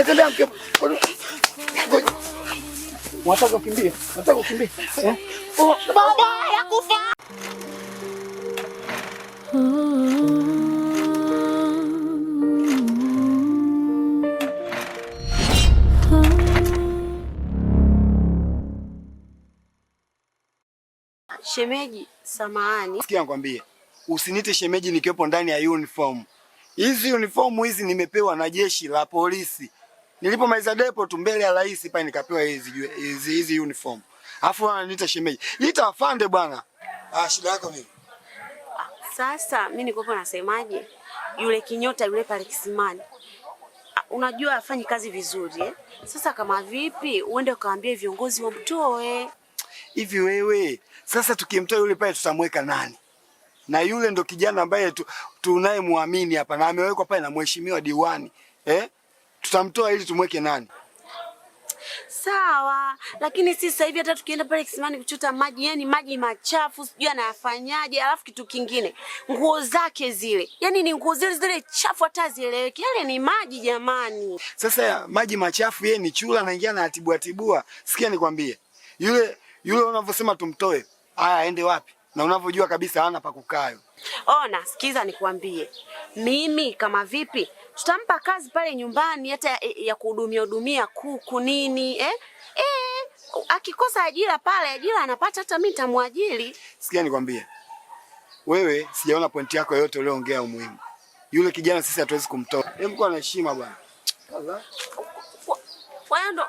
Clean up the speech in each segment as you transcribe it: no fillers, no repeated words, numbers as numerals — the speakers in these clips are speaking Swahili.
Tembea mke. Unataka kukimbia? Unataka kukimbia? Eh? Oh, baba nakufa. Shemeji, samahani. Sikia nikwambie. Usiniite shemeji nikiwepo ndani ya uniform. Hizi uniform hizi nimepewa na jeshi la polisi. Nilipomaliza depo tu mbele ya rais pale nikapewa hizi hizi hizi uniform. Alafu ananiita shemeji. Ita afande bwana. Ah, shida yako nini? Sasa mimi niko nasemaje? Yule kinyota yule pale kisimani. Unajua afanyi kazi vizuri eh? Sasa kama vipi uende ukaambie viongozi wamtoe. Hivi wewe, sasa tukimtoa yule pale tutamweka nani? Na yule ndo kijana ambaye tunayemwamini hapa na amewekwa pale na mheshimiwa diwani. Eh? Tutamtoa ili tumweke nani? Sawa, lakini si sasa hivi hata tukienda pale kisimani kuchota maji, yani maji machafu, sijui anayafanyaje. Alafu kitu kingine, nguo zake zile, yani ni nguo zile zile chafu, hata hazieleweki. Yale ni maji jamani. Sasa maji machafu, yeye ni chula anaingia na atibua tibua. Sikia nikwambie, yule yule unavyosema tumtoe, haya aende wapi? Na unavyojua kabisa hana pa kukaa. Ona, sikiza nikwambie, mimi kama vipi tutampa kazi pale nyumbani hata ya kuhudumia hudumia kuku nini eh? Eh, akikosa ajira pale, ajira anapata, hata mimi nitamwajiri. Sikia nikwambie, wewe sijaona pointi yako yoyote uliyoongea umuhimu. Yule kijana sisi hatuwezi kumtoa. Hebu kuwa na heshima bwana. Kwa hiyo ndo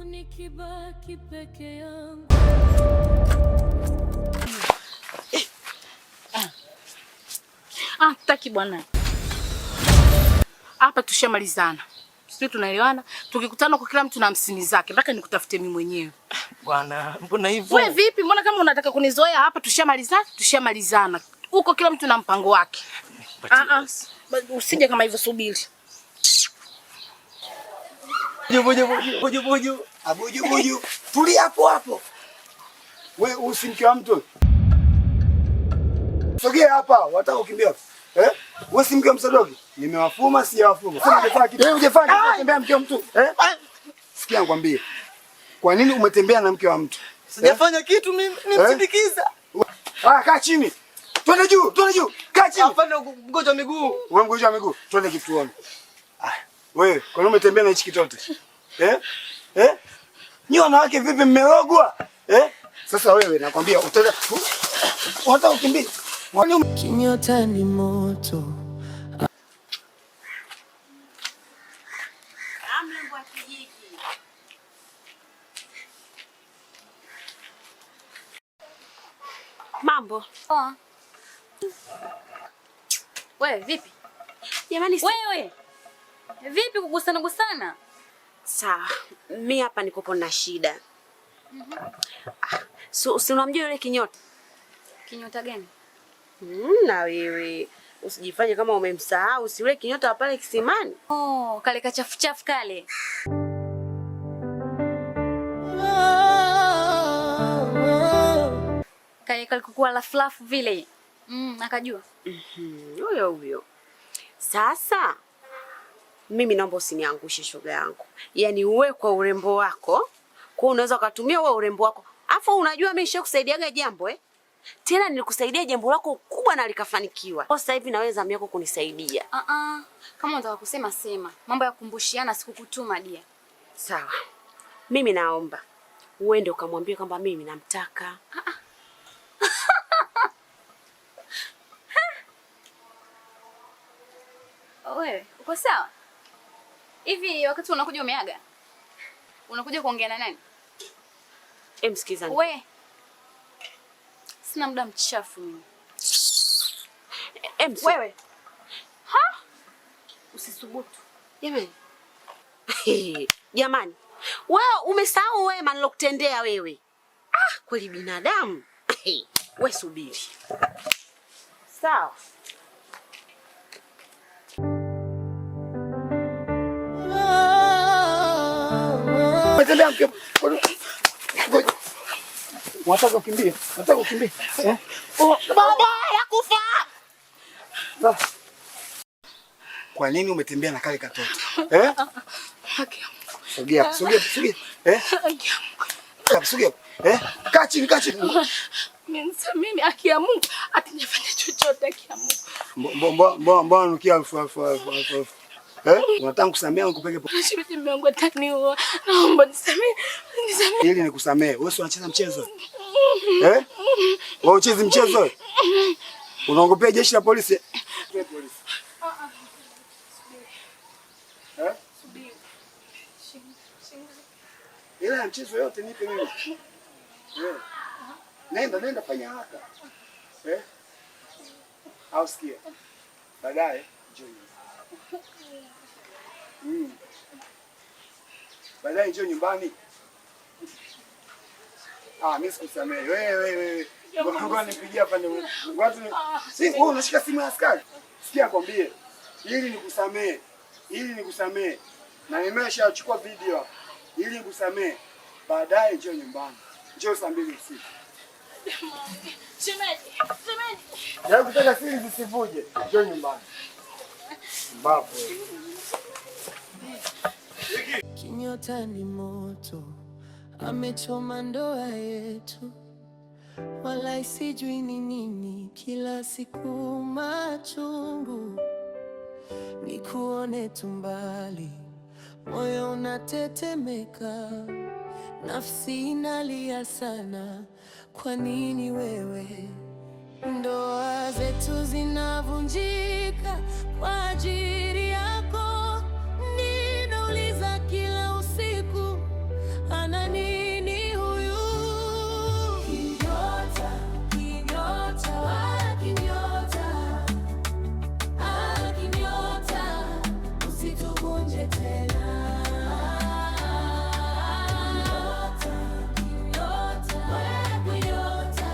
Nikibaki peke yangu. Ah, taki bwana. Hapa tushamalizana. Sisi tunaelewana. Tukikutana kwa kila mtu na hamsini zake mpaka nikutafute mimi mwenyewe. Bwana, mbona hivyo? Wewe vipi? Mbona kama unataka kunizoea hapa? Tushamalizana, tushamalizana. Huko kila mtu na mpango wake. Ah ah. Usije kama hivyo, subiri. Buju buju buju. Abuju buju. Tulia hapo hapo. Wewe usimke wa mtu. Sogea hapa, wataka kukimbia. Eh? Wewe si mke wa Msadoki? Nimewafuma sijawafuma. Sema hujafanya kitu. Wewe hujafanya kitu, unatembea mke wa mtu. Eh? Sikia nikwambie. Kwa nini umetembea na mke wa mtu? Sijafanya kitu mimi, nimsindikiza. Ah, kaa chini. Twende juu, twende juu. Kaa chini. Afande, mgonjwa wa miguu. Wewe mgonjwa wa miguu, twende kituoni. Ah, wewe, kwa nini umetembea na hichi kitoto? Eh? Eh? Nyi wanawake vipi mmerogwa? Eh? Sasa wewe nakwambia utaenda unataka kukimbia. Kinyota ni moto. Mambo. Poa. Wewe vipi? Jamani, wewe vipi kugusana gusana? Sawa, mimi hapa nikopo na shida. Ah, si unamjua yule kinyota? Kinyota gani? Na wewe usijifanye kama umemsahau, si yule kinyota wa pale kisimani? Oh, kale kachafu chafu kale. Kale kalikuwa lafu vile. Akajua. Huyo huyo. Sasa mimi naomba usiniangushe shoga yangu. Yaani uwe kwa urembo wako, kwa unaweza ukatumia wewe urembo wako. Afu unajua mimi nishakusaidiaga jambo eh? Tena nilikusaidia jambo lako kubwa na likafanikiwa. Kwa sasa hivi na wewe zamu yako kunisaidia. Ah ah. Kama unataka kusema sema. Mambo ya kukumbushiana sikukutuma dia. Sawa. Mimi naomba uende ukamwambie kwamba mimi namtaka. Ah ah. Wewe, uko sawa? Hivi wakati unakuja umeaga? Unakuja kuongea na nani? Msikiza. We. Sina muda mchafu mimi. Wewe. Ha? Usisubutu. Jamani. Jamani. Wewe umesahau wema nilokutendea wewe. Ah, kweli binadamu. Wewe subiri. Sawa. Tembea mke. Unataka ukimbie? Unataka ukimbie? Eh? Baba, nakufa. Kwa nini umetembea na kale katoto? Eh? Sogea, sogea, sogea. Eh? Sogea. Eh? Kaa chini, kaa chini. Mimi haki ya Mungu atinafanya chochote, haki ya Mungu. Mbona nukia elfu elfu elfu elfu. Eh? Unataka kusamea au nikupeke? Shemeji, mume wangu ataniua. Naomba nisamee. Nisamee. Ili nikusamee. Wewe si unacheza mchezo? Eh? Wewe uchezi mchezo? Unaongopea jeshi la polisi? Polisi. Eh? Ila mchezo yote nipe mimi. Eh. Nenda, nenda fanya haraka. Eh? Au sikia. Baadaye njoo nyumbani. Baadaye njoo nyumbani. Ah, mimi sikusamehe. Wewe wewe. Ngoja nipigie hapa ni. Ngoja si wewe unashika simu ya askari. Sikia kwambie. Ili nikusamehe. Ili nikusamehe. Na nimeshachukua video. Ili nikusamehe. Baadaye njoo nyumbani. Njoo saa 2 usiku. Shemeji, shemeji. Yaani kutaka siri zisivuje. Njoo nyumbani. Mbapo. Kinyota ni moto, amechoma ndoa yetu, wala sijui ni nini, kila siku machungu, nikuone tu mbali, moyo unatetemeka, nafsi inalia sana, kwa nini wewe? Ndoa zetu zinavunjika kwa ajili yako, ninauliza kila usiku, ana nini huyu? Kinyota, kinyota, ah, kinyota, ah, kinyota, usituvunje tena. Kinyota, kinyota, kinyota,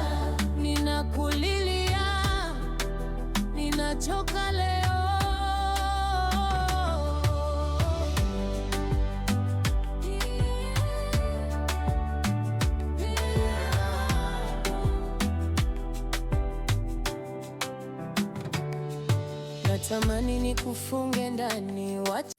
ninakulilia, ninachoka leo. Natamani nikufunge ndani, wacha.